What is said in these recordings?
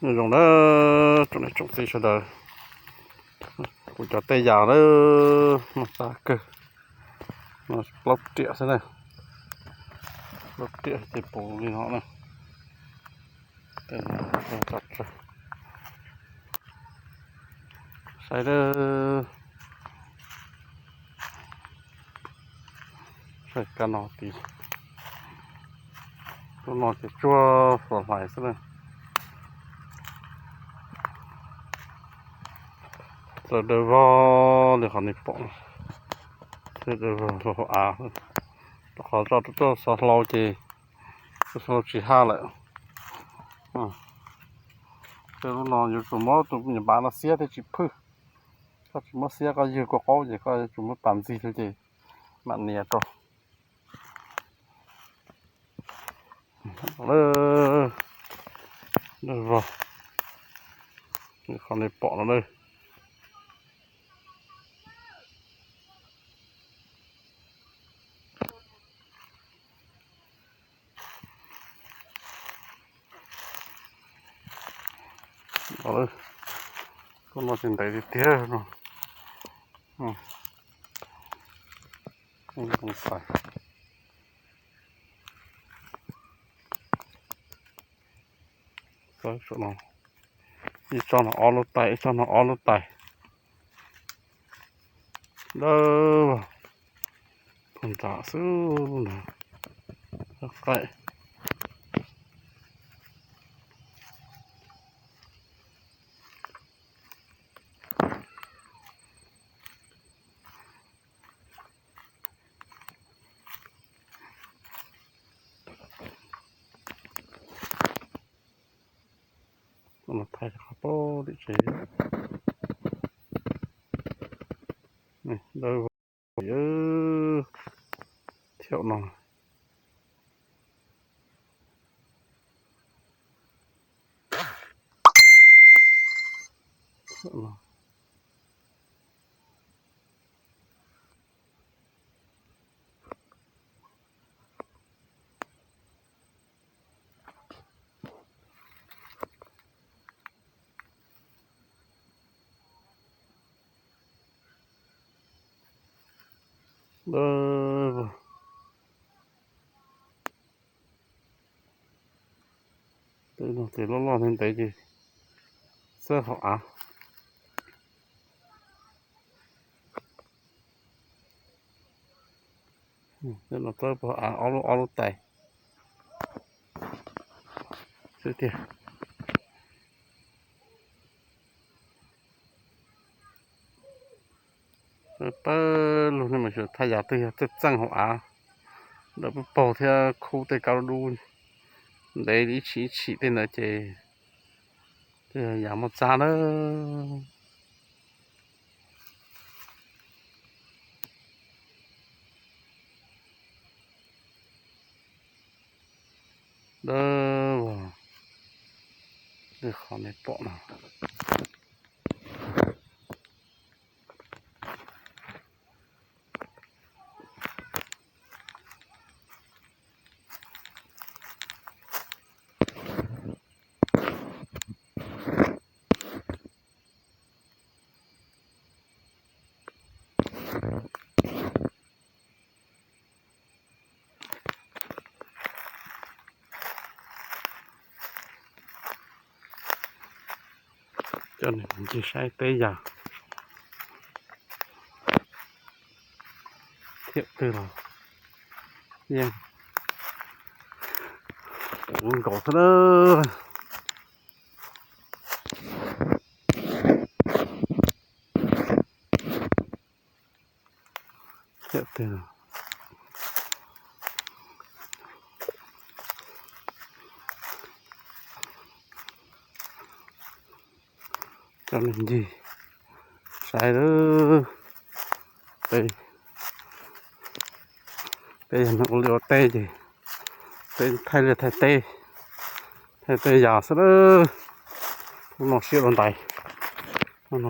Nyob zoo nawb tsoom niam tsoom txiv sawv daws, kuv cov tej yas lawm no txav kawg, no plaub riam xwb na, plaub riam ces puv li no na. Saib lawm, saib kab no tid, lub no ces tsuag hlais xwb na. Txawm daws vog li qhov nej pom, txawm daws vog hauv av, rau qhov tso rau xov hlau ces xov hlau tsis haj lawm. Tej lub no yuav tsum muab tus nyiam npav no xiab thiaj tsis phwj. Koj tsis muab xiab koj ywg kua qaub ces koj yuav tsum muab pas ntxig rau ces mam nias rau. Lawm, vog, qhov nej pom no lawm. Lub no ces ntev tiag tiag no. Ib tsob no ob lub tais, ib tsob no ob lub tais. Dawb vog, nram xwb ntag, qaij. Thaij qhov pab tim tsev, dawb vog thiab no. Tej no ces loj loj ntev ntev ces txawb hauv av. Tej no txawb hauv av ob lub, ob lub tais xwb tiag. Pawg lug nej mas xyuas thaj yas twg yog txawj txeej hauv av, ntawm pawg paug thiab khub tej kab dub dub ntev ib tshim ib tshim tej ntawd ces twb yog yas muaj txaj na. Dawb vog li qhov nej pom no. Coj nej mus ncig saib teb yas thiab twg los yeej nkaus xwb na. Thiab twg coj nej ncig saib lawm. Peb yog neeg ua liaj ua teb ces peb thaij liaj thaij teb, thaij teb yas xwb lawm. Lub no siab dua ntais. Lub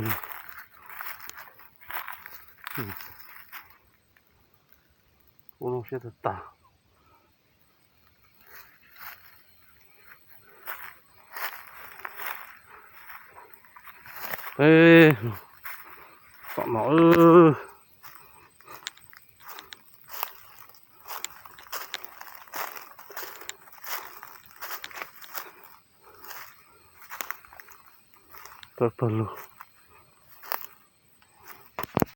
no siab tag tag. Peb tom no, tawg pawg lug.